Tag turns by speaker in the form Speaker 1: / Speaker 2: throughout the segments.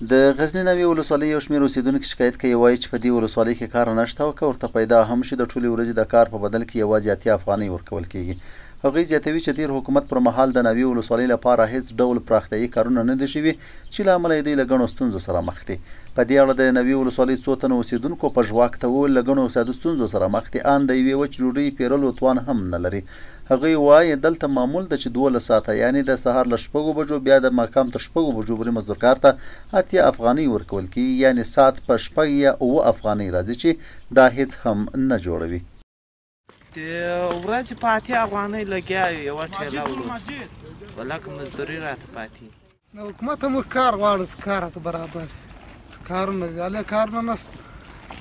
Speaker 1: د غزني ناوې ولسوالۍ یو شمېر اوسېدونکي شکایت کوي، وایي چې په دې ولسوالۍ کې کار نشته او که ورته پیدا هم شي، د ټولې ورځې د کار په بدل کې یوازې 80 افغانۍ ورکول کېږي. هغوی زیاتوي چې تېر حکومت پر مهال د ناوې ولسوالۍ لپاره هېڅ ډول پراختیايي کارونه نه دي شوي، چې له امله یې دوی له ګڼو ستونزو سره مخ دي. په دې اړه د ناوې ولسوالۍ څو تنو اوسېدونکو پژواک ته وویل، له ګڼو اقتصادي ستونزو سره مخ دي، ان د یوې وچ ډوډۍ پېرلو توان هم نه لري. هغوی وایي دلته معمول ده چې 12 ساعته، یعنې د سهار له 6 بجو بیا د ماښام تر 6 بجو پورې مزدورکار ته 80 افغانۍ ورکول کېږي، یعنې ساعت په 6 یا 7 افغانۍ راځي، چې دا هېڅ هم نه جوړوي.
Speaker 2: د ورځې په 80 افغانۍ لګیا یو، یوه ټېله وړو، ولکه مزدوري راته پاتې.
Speaker 3: د حکومته موږ کار غواړو چې کار راته برابر شي، کارونه دي، هلې کارونه نشته.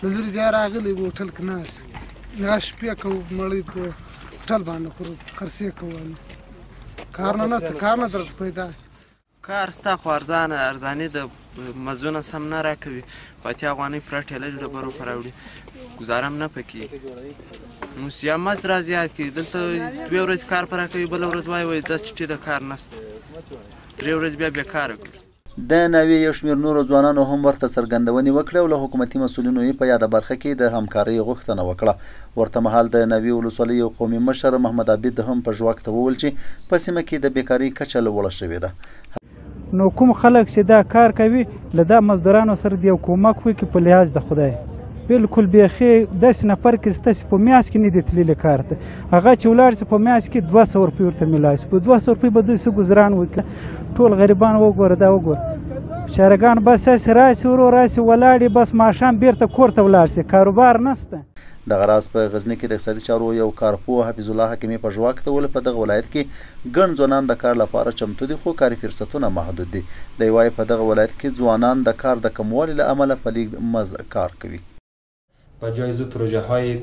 Speaker 3: له لرې ځایه راغلي هوټل کې ناست یو، هغه شپې کوو، مړۍ په هوټل باندې خورو، خرڅې کوو، کارونه نشته، کار نه درته پیدا شي.
Speaker 2: کار ستا خو ارزانه، ارزاني د مزونه سم نه راکوي، په 80 افغانۍ پوره ټېله ډبرو په راوړي، ګزاره هم نه پکې. نو یا مز را زیات کړي، دلته 2 ورځې کار په راکوي، بله ورځ وایي وایي ځه چټي د کار نشته، 3 ورځې بیا بېکاره کړي.
Speaker 1: د ناوې یو شمېر نورو ځوانانو هم ورته څرګندونې وکړې او له حکومتي مسؤلینو یې په یاده برخه کې د همکارۍ غوښتنه وکړه. ورته مهال د ناوې ولسوالۍ یو قومي مشر محمد عابد هم پژواک ته وویل چې په سیمه کې د بېکارۍ کچه لوړه شوې ده.
Speaker 4: نو کوم خلک چې دا کار کوي، له دا مزدورانو سره د یو کومک وکړي په لحاظ د خدای. بالکل بیخي داسې نفر کې ستاسې په میاشت کې نه دی تللي کار ته، هغه چې ولاړ شي په میاشت کې 200 روپۍ ورته میلاو شي، په 200 روپۍ به دوی څه ګزران وکړي؟ ټول غریبان وګوره، دا وګوره بیچارهګان، بس هسې راسي ورو راسي ولاړ بس ماښام بیرته کور ته ولاړ شي، کاروبار نشته.
Speaker 1: دغه راز په غزني کې د اقتصادي چارو یو کارپوه حفیظ الله حکیمي پژواک ته وویل، په دغه ولایت کې ګڼ ځوانان د کار لپاره چمتو دي، خو کاري فرصتونه محدود دي. دی وایي په دغه ولایت کې ځوانان د کار د کموالي له امله په لږ مزد کار کوي.
Speaker 5: با جای زو پروژه های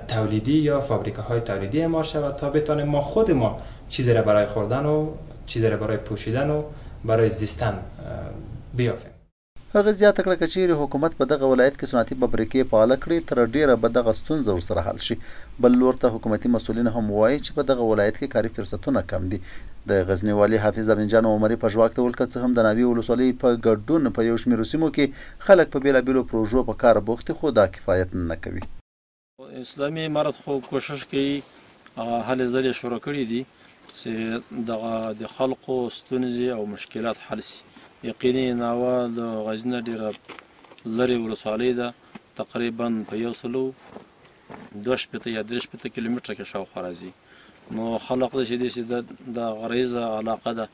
Speaker 5: تولیدی یا فابریکه های تولیدی اعمار شود تا بتانیم ما خود ما چیزی را برای خوردن و چیزی را برای پوشیدن و برای زیستن بیافیم.
Speaker 1: هغه زیاته کړه، که چیرې حکومت په دغه ولایت کې صنعتي فابریکې فعاله کړي، تر ډېره به دغه ستونزه ورسره حل شي. بل لور ته حکومتي مسؤلین هم وایي چې په دغه ولایت کې کاري فرصتونه کم دي. د غزني والي حافظ امین جان عمري پژواک ته وویل، که څه هم د ناوې ولسوالۍ په ګډون په یو شمېر سیمو کې خلک په بېلابېلو پروژو په کار بوخت دي، خو دا کفایت نه کوي.
Speaker 6: اسلامي امارت خو کوشش کوي، هلې ځلې شروع کړې دي چې دغه د خلکو ستونزې او مشکلات حل شي. یقیني ناوه د غزني ډېره لرې ولسوالۍ ده، تقریبا په 162 یا 63 کیلومتره کې شاوخوا راځي. نو خلق داسې دي چې دا غریزه علاقه ده،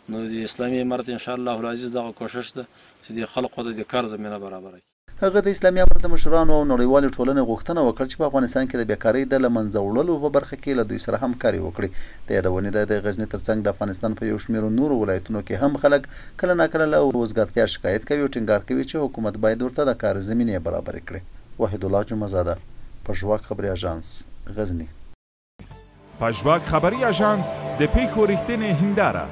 Speaker 6: نو د اسلامي امارت انشاءالله العزیز دغه کوشش ده چې د خلقو ته د کار زمینه برابره کړي.
Speaker 1: هغه د اسلامي امارت له مشرانو او نړیوالې ټولنې غوښتنه وکړه چې په افغانستان کې د بېکارۍ د له منځه وړلو په برخه کې له دوی سره همکاري وکړي. د یادونې ده، د غزني ترڅنګ د افغانستان په یو شمېر نورو ولایتونو کې هم خلک کله ناکله له وزګارتیا شکایت کوي او ټینګار کوي چې حکومت باید ورته د کار زمینې برابرې کړي. وحیدالله جمعه زاده، پژواک خبري اژانس، غزني.
Speaker 7: پژواک خبري اژانس د پېښو رښتینې هنداره.